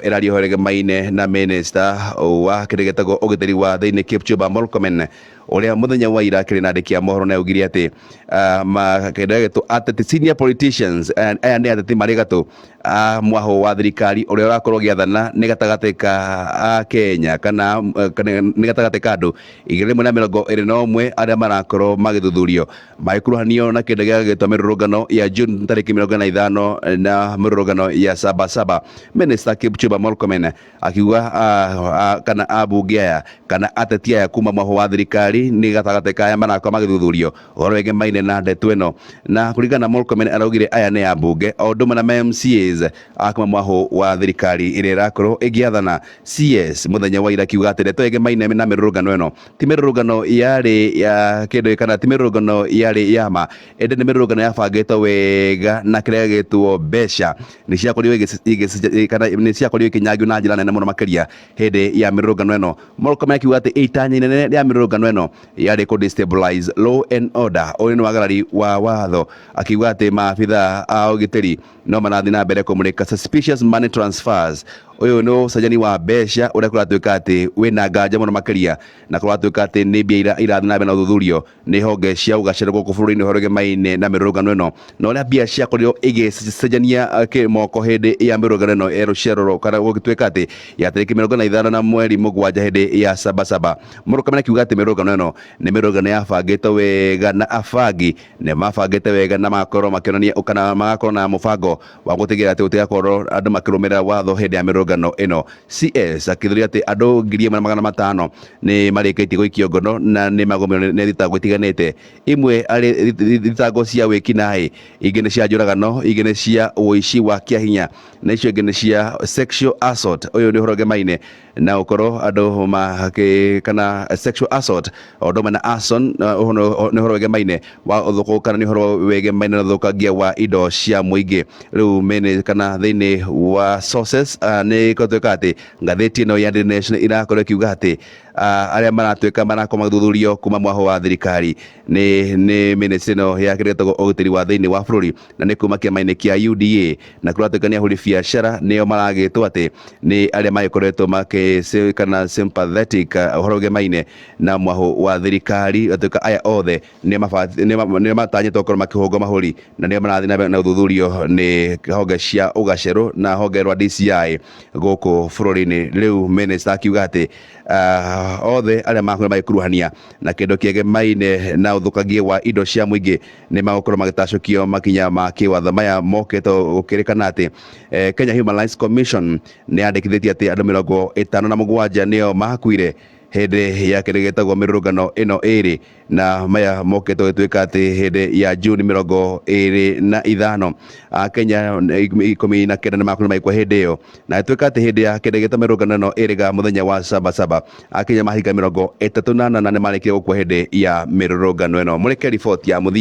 Ĩraria ũhoro ĩgemaine na minister wa kĩndũ gĩtagwo ũgitĩri wa thĩinĩ Kipchumba Murkomen, ũrĩa mũthenya wa ira akĩrĩ na andĩki a mohoro na augire atĩ kĩndũ gĩtwo ateti, senior politicians, aya nĩ ateti marĩ gatũ a mwahũ wa thirikari ũrĩa ũrakorwo ũgĩathana nĩ gatagatĩ ka a Kenya kana nĩ gatagatĩ ka andũ 121 arĩa marakorwo magĩthuthurio magĩkuruhanio na kĩndũ gĩa gĩtwo mĩrũrũngano ya June tarĩki 45 na mĩrũrũngano ya Saba Saba. Minister Kipchumba Murkomen akiuga kana ambunge aya kana ateti aya kuma mwahũ wa thirikari nĩ gatagatĩ ka aya marakorwo magĩthuthurio ũhoro wĩgemaine na ndeto ĩno. Na kũringana na Murkomen, araugire aya nĩ ambunge o ũndũ ũmwe na ma MCAs a kuma mwahũ wa thirikari ĩrĩa ĩrakorwo ĩgĩathana. CS mũthenya wa ira akiuga atĩ ndeto ĩgemaine na mĩrũrũngano ĩno ti mĩrũrũngano yarĩ ya kĩndũ kana ti mĩrũrũngano yarĩ ya ma, ĩndĩ nĩ mĩrũrũngano yabangĩtwo wega na kĩrĩa gĩtwo mbeca nĩ ciakorirwo kana nĩ ciakorirwo ikĩnyangio na njĩra nene mũno makĩria hĩndĩ ya mĩrũrũngano ĩno. Murkomen akiuga atĩ itanya inene rĩa mĩrũrũngano ĩno yarĩ kũ destabilize law and order, ũyũ nĩ wagarari wa watho. Akiuga atĩ maabitha a ũgitĩri no marathiĩ na mbere kũmũrĩka suspicious money transfers, ũyũ nĩ ũcenjani wa mbeca ũrĩa kũratuĩka atĩ wĩna nganja mũno makĩria, na kũratuĩka atĩ nĩ mbia irathiĩ na mbere na ũthuthurio nĩ honge cia ũgacĩra gũkũ bũrũri-inĩ ũhoro ũgemaine na mĩrũrũngano ĩno na ũrĩa mbia ciakorirwo igĩcenjania kĩmoko hĩndĩ ya mĩrũrũngano ĩno ya rũciaro kana gũgĩtuĩka atĩ ya tarĩki 45 na mweri 7 hĩndĩ ya Saba Saba. Murkomen akiuga atĩ mĩrũrũngano ĩno nĩ mĩrũrũngano yabangĩtwo wega na abangi nĩ mabangĩte wega na magakorwo makĩonania kana magakorwo na mũbango wa gũtigĩrĩra atĩ gũtigakorwo andũ makĩrũmĩrĩra watho hĩndĩ ya mĩrũrũngano ĩno. CS akĩthuria atĩ andũ 1500 nĩ marĩkĩtie gũikio ngono na nĩ magũmĩrwo nĩ thitango itiganĩte, imwe arĩ thitango cia wĩkinaĩ, ingĩ nĩ cia njũragano, ingĩ nĩ cia ũici wa kĩahinya na icio ingĩ nĩ cia sexual assault. Ũyũ nĩ ũhoro ũgemaine na gũkorwo andũ makĩ kana sexual assault o ũndũ ũmwe na arson, nĩ ũhoro wĩgemaine wa ũthũkũ kana nĩ ũhoro wĩgemaine na ũthũkangia wa indo cia mũingĩ. Rĩu mene kana thĩinĩ wa sources nĩ gũtuĩka atĩ ngathĩti ĩno ya Daily Nation irakorwo ĩkiuga atĩ arĩa maratuĩka marakorwo magĩthuthurio kuma mwahũ wa thirikari nĩ ministry ĩno ya kĩrĩa gĩtagwo ũgitĩri wa thĩinĩ wa bũrũri na nĩ kuma kĩama-inĩ kĩa UDA, na kũratuĩka nĩ ahũri biacara nĩo maragĩtwo atĩ nĩ arĩa magĩkoretwo makĩ kana sympathetic ũhoro ũgemaine na mwahũ wa thirikari. Gatuĩka aya othe nĩ matanyĩtwo gũkorwo makĩhũngwo mahũri na nĩo marathiĩ na mbere na ũthuthurio nĩ honge cia ũgacerũ na honge rwa DCI gũkũ bũrũri-inĩ. Rĩu minister akiuga atĩ othe arĩa makorwo magĩkuruhania na kĩndũ kĩegemaine na ũthũkangia wa indo cia mũingĩ nĩ magũkorwo magĩtacũkio makinya ma kĩwatho. Maya mokĩte gũkĩrĩkana atĩ Kenya Human Rights Commission nĩ yandĩkithĩtie atĩ andũ 57 nĩo makuire hĩndĩ ya kĩndũ gĩtagwo mĩrũrũngano ĩno ĩrĩ, na maya mokĩte gũtuĩka atĩ hĩndĩ ya Juni 25 Akenya 19 nĩ makorirwo magĩkua hĩndĩ ĩyo, na ĩtuĩka atĩ hĩndĩ ya kĩndũ gĩtagwo mĩrũrũngano ĩno ĩrĩ ga mũthenya wa Saba Saba, Akenya mahinga 38 nĩ marĩkire gũkua hĩndĩ ya mĩrũrũngano ĩno. Mũrĩke riboti ya mũthia.